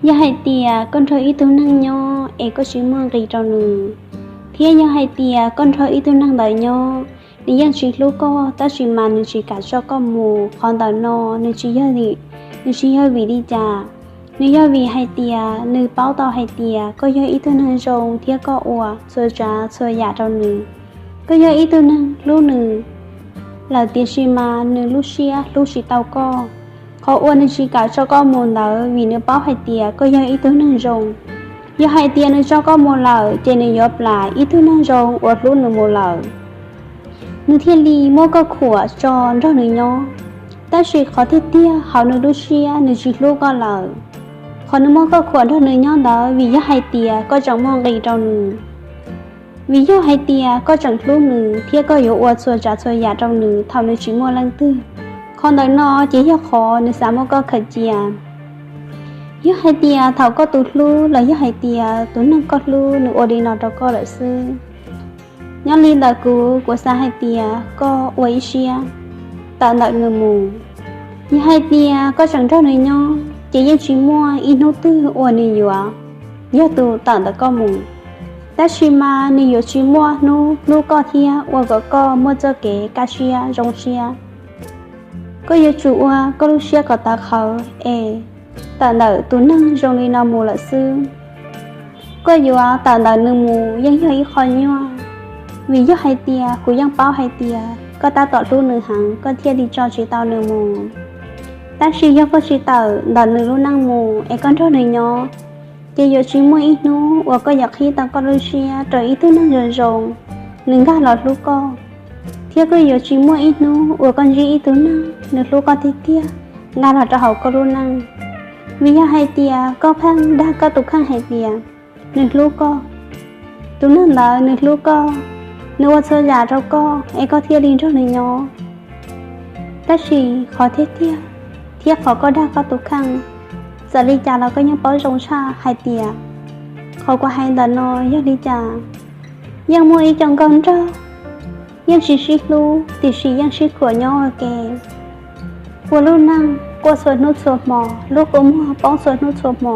Yog hais tias koj nrog ib tug neeg nyob es koj tsis muaj nqis rau nws, thiab yog hais tias koj nrog ib tug neeg ntawd nyob, nws yeej tsis hlub koj tab sis mas nws tsis kam tso koj mus, qhov ntawm no nws tsis yog, nws tsis yog vim li cas. Nws yog vim hais tias nws paub tau hais tias koj yog ib tug neeg zoo thiab koj ua txhua tsav txhua yam rau nws. Koj yog ib tug neeg hlub nws lawm tiam sis mas nws lub siab hlub tsis tau koj. Qhov uas nws tsis kam tso koj mus ntawd vim nws paub hais tias koj yog ib tug neeg zoo. Yog hais tias nws tso koj mus lawm ces nws yuav plam ib tug neeg zoo uas hlub nws mus lawm, nws thiaj li muab koj khuam tso nrog nws nyob. Tab sis qhov tiag tiag hauv nws lub siab nws tsis hlub koj lawm. Qhov nws muab koj khuam nrog nws nyob ntawd vim yog hais tias koj tseem muaj nqis rau nws. Vim yog hais tias koj tseem hlub nws thiab koj yuav ua txhua tsav txhua yam rau nws thaum nws tsis muaj leej twg. Qhov ntawm no ces yog qhov nws xav muab koj khaws cia. Yog hais tias thaum koj tus hlub los yog hais tias tus neeg koj hlub nws ua li no rau koj lawm xwb, nyob li ntawm kuv, kuv xav hais tias koj ua ib siab tawm ntawm nws mus. Yog hais tias koj tseem nrog nws nyob ces yeej tsis muaj ib hnub twg uas nws yuav yog tus tawm ntawm koj mus. Tab sis mas nws yuav tsis muaj hnub hlub koj thiab ua kom koj muaj txoj kev kaj siab zoo siab. Koj yuav tsum ua koj lub siab kom tawv qhawv es tawm ntawm tus neeg zoo li no mus lawm xwb. Koj yuav tawm ntawm nws mus yeej yog ib qho nyuaj, vim yog hais tias kuv yeej paub hais tias koj tab tom hlub nws heev koj thiaj li tso tsis tau nws mus. Tab sis yog koj tsis tawm ntawm nws lub neej mus es koj nrog nws nyob, ces yuav tsis muaj ib hnub uas koj yuav qhib tau koj lub siab rau ib tug neeg zoo zoo, nws nkag los hlub koj. Thiab koj yuav tsis muaj ib hnub uas koj ntsib ib tug neeg nws hlub koj tiag tiag nkag los rau hauv koj lub neej. Vim yog hais tias koj pheej dag koj tus kheej hais tias nws hlub koj, tus neeg ntawd nws hlub koj, nws ua txhua yam rau koj es koj thiaj li nrog nws nyob. Tab sis qhov tiag tiag thiab qhov koj dag koj tus kheej, txawm li cas los koj yeej paub zoo tshaj hais tias qhov kuv hais ntawm no yog li cas. Yeej muaj ib co nkauj nraug yeej tsis sib hlub tiam sis yeej sib khuam nyob ua ke, ua lub neej quaj txhua hnub txhua hmo, lub kua muag poob txhua hnub txhua hmo.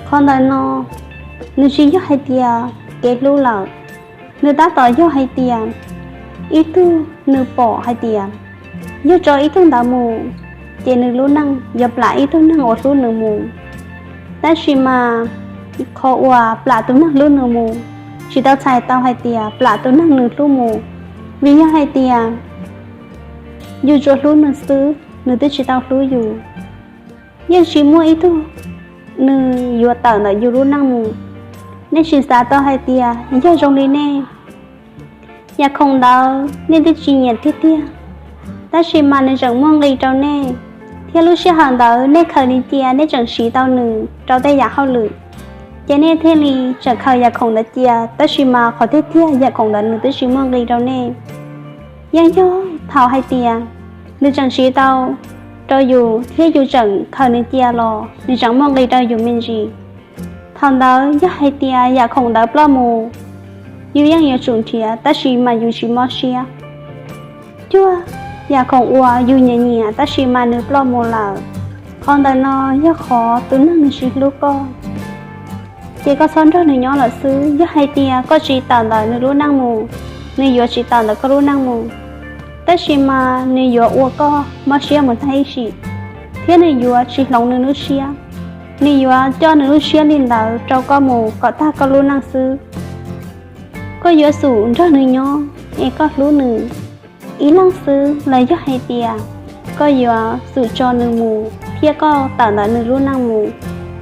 Qhov ntawm no nws tsis yog hais tias kev hlub lawm, nws tab tom yog hais tias ib tug nws pom hais tias yog tso ib tug ntawd mus ces nws lub neej yuav plam ib tug neeg uas hlub nws mus. Tab sis mas qhov uas plam tus neeg hlub nws mus tsis tau txhais tau hais tias plam tus neeg nws hlub mus, vim yog hais tias yus tsuas hlub nws xwb, nws twb tsis tau hlub yus. Yeej tsis muaj ib tug nws yuav tawm ntawm yus lub neej mus. Nej tsis xav tau hais tias yog zoo li nej, yam khoom ntawd nej twb tsis nyiam tiag tiag, tab sis mas nws tseem muaj nqis rau nej, thiab lub sij hawm ntawd nej khaws nws cia, nej tseem siv tau nws rau tej yam hauj lwm, ces nej thiaj li tseem khaws yam khoom ntawd cia, tab sis mas qhov tiag tiag yam khoom ntawd nws twb tsis muaj nqis rau nej. Yeej yog thaum hais tias nws tseem siv tau rau yus thiab yus tseem khaws nws cia los nws tseem muaj nqis rau yus me ntsis. Thaum ntawd yog hais tias yam khoom ntawd ploj mus, yus yeej yuav tsum nrhiav tab sis mas yus tsis mob siab. Cuag yam khoom uas yus nyiam nyiam tab sis mas nws ploj mus lawm, qhov ntawm no yog qhov tus neeg nws tsis hlub koj, ces koj txhob nrog nws nyob lawm xwb. Yog hais tias koj tsis tawm ntawm nws lub neej mus, nws yuav tsis tawm ntawm koj lub neej mus, tab sis mas nws yuav ua koj mob siab mus tag ib sim, thiab nws yuav tsis hloov nws lub siab. Nws yuav coj nws lub siab li ntawd rau koj mus kom tag koj lub neej xwb. Koj yuav xub nrog nws nyob es koj hlub nws ib leeg xwb los yog hais tias koj yuav xub tso nws mus thiab koj tawm ntawm nws lub neej mus,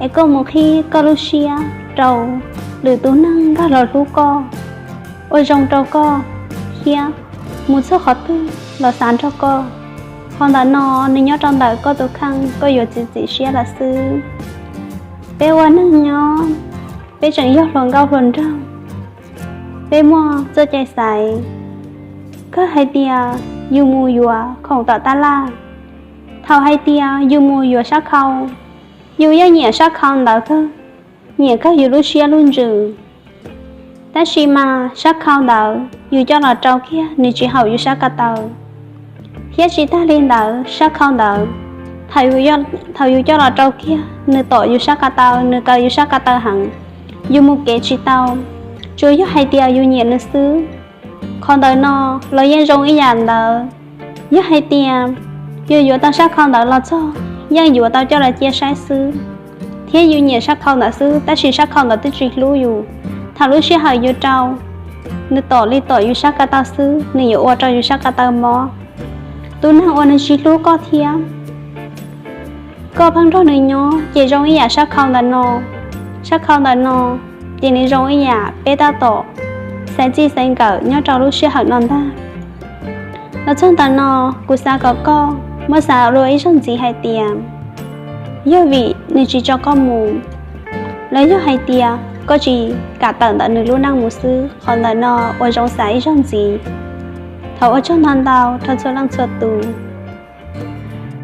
es koj mus qhib koj lub siab rau lwm tus neeg nkag los hlub koj, ua zoo rau koj, thiab mus txog qhov twg los xav nrog koj. Qhov ntawm no nws nyob rau ntawm koj tus kheej, koj yuav txiav txim siab lawm xwb. Peb ua neeg nyob, peb tseem yog hluas nkauj hluas nraug, peb muaj txoj cai xaiv. Kawg hais tias yus mus yuav khoom tom tab laj, thaum hais tias yus mus yuav sab khau, yus yeej nyiam sab khau ntawd kawg, nyiam kawg yus lub siab lub ntsws. Tab sis mas sab khau ntawd yus coj los rau kiag nws tsis haum yus sab ko taw, thiab tsis tag li ntawd sab khau ntawd Thaum yus coj los rau kiag, nws tom yus sab ko taw, nws kaw yus sab ko taw heev, yus mus kev tsis tau, tsuas yog hais tias yus nyiam nws xwb. Qhov ntawm no los yeej zoo ib yam ntawd. Yog hais tias yus yuav tau sab khau ntawd los txog, yeej yuav tau coj los cia saib xwb, thiab yus nyiam sab khau ntawd xwb, tab sis sab khau ntawd twb tsis hlub yus. Thaum lub sij hawm yus rau, nws tom li tom yus sab ko taw xwb, nws yuav ua rau yus sab ko taw mob. Tus neeg uas nws tsis hlub koj thiab koj pheej nrog nws nyob, ces zoo ib yam sab khau ntawm no. Sab khau ntawm no ces nws zoo ib yam peb tab tom xaiv txij xaiv nkawm nyob rau lub sij hawm no ntag. Los txog ntawm no, kuv xav kom koj muab xav dua ib zaug ntxiv hais tias, yog vim nws tsis tso koj mus, los yog hais tias koj tsis kam tawm ntawm nws lub neej mus xwb? Qhov ntawm no ua zoo xav ib zaug ntxiv. Thov ua tsaug ntau ntau rau txhua leej txhua tus.